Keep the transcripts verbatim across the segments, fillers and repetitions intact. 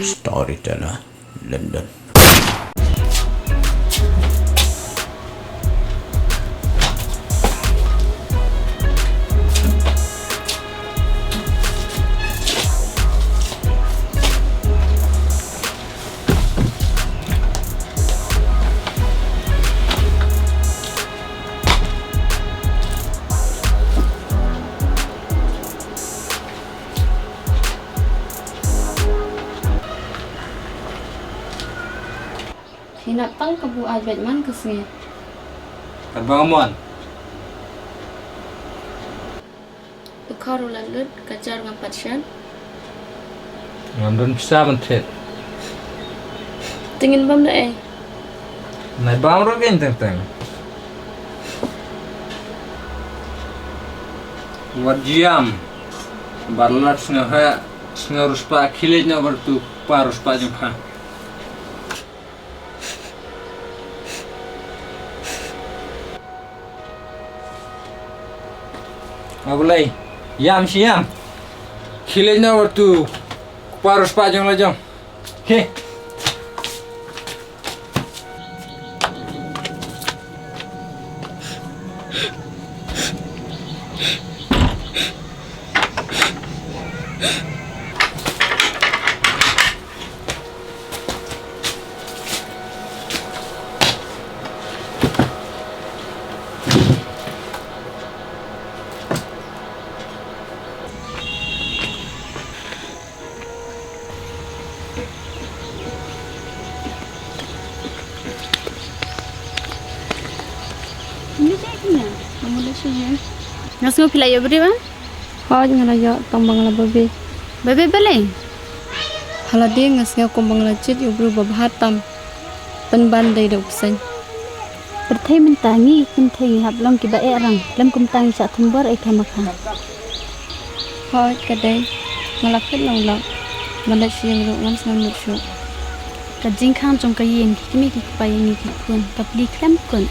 Storyteller, London. Hynrei tang ka buaid bad man ka sngi. Katba nga mon. U khar u la lut, ka jar ngam pat shet. Ngam don pisa ban thied. Te ngin bam da ei? Nai bam ruh kein teng teng. Wat jiam. Bar lat sngew heh, sngew riewspah, khie leit noh bad utu u kpa riewspah jong pha. Nga balei? Ïam shi ïam. Khie leit noh bad utu u kpa riewspah jong la jong. Khie. Nga sngew phi la ïoh briew ba? Hooid, nga la ïoh, tang ba nga la babe. Babe balei? Ha lade nga sngew kumba nga la jied ïa u briew ba bha tam. Pynban dei da u bseiñ. Pyrthei mynta ngi kynthei ngi hap long kiba eh rang, lem kumta ngi shah thombor ei khamkha. Hooid ka dei, nga la kut nonglap. Ban leit sha ïing ruh ngam sngewmut shuh. Ka jingkhang jong ka ïing, ki kmie ki kpa ïa ngi ki khun, ka plie khlem kut.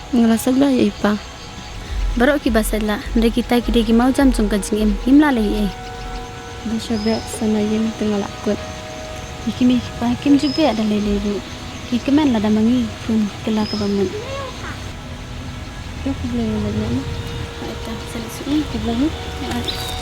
Nga la sait bha ïa i pa. Baroh kiba sait lah, hynrei kita ki dei ki mawjam jong ka jingim, ngim lah leh ei ei. Da sha beh sa na ïing te nga la kut. Ki kmie ki kpa kim ju beh da lei lei ruh. Ki kmen lada ma ngi khun ki la kaba mut. Te khublei nga leit noh ma. Hooid ta, sa leit suk ma. Khublei ma. Hooid.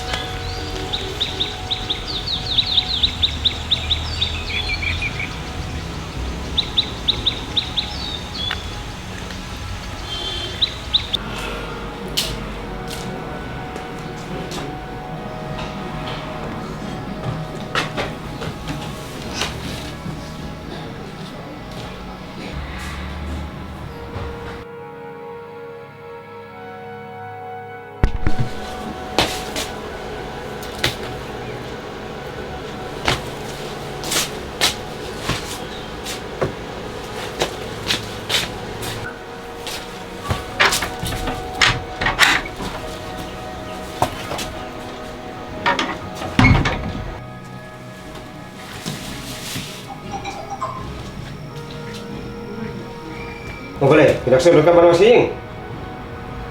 Ong balei, phi dang sngewbha ban wan sha ïing?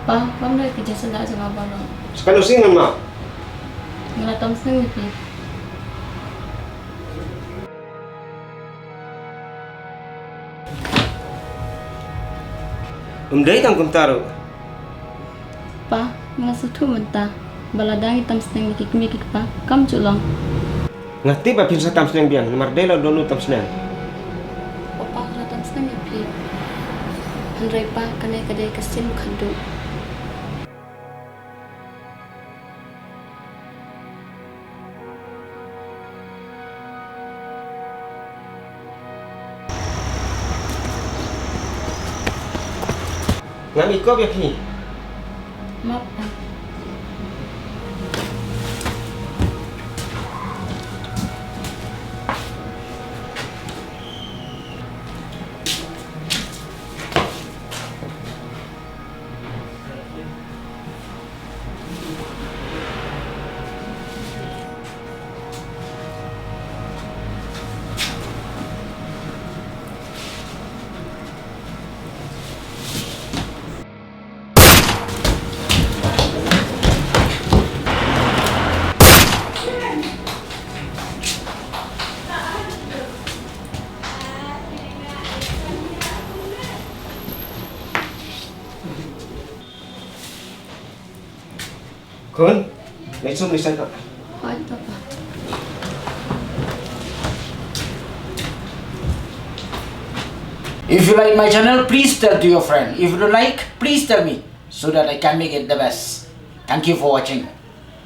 Pa, kam dei phi, Jason da jong nga ba long. Sa katno sien ngan map? Nga la tam snem ïa phi. Ym dei tang kumta ruh. Pa, nga sngewthuh mynta ba lada ngi tam snem ïa ki kmie ki kpa kam ju long. Nga tip ba phin sa tam snem biang namar dei la u don u tam snem. Papa, nga la tam snem ïa phi. Hynrei pa, kane ka dei ka sien khatduh. Ngam ïoh kop ïa phi. Map. Khun, leit sum leit saiñ noh. Hooid, Papa. If you like my channel, please tell to your friend. If you don't like, please tell me so that I can make it the best. Thank you for watching.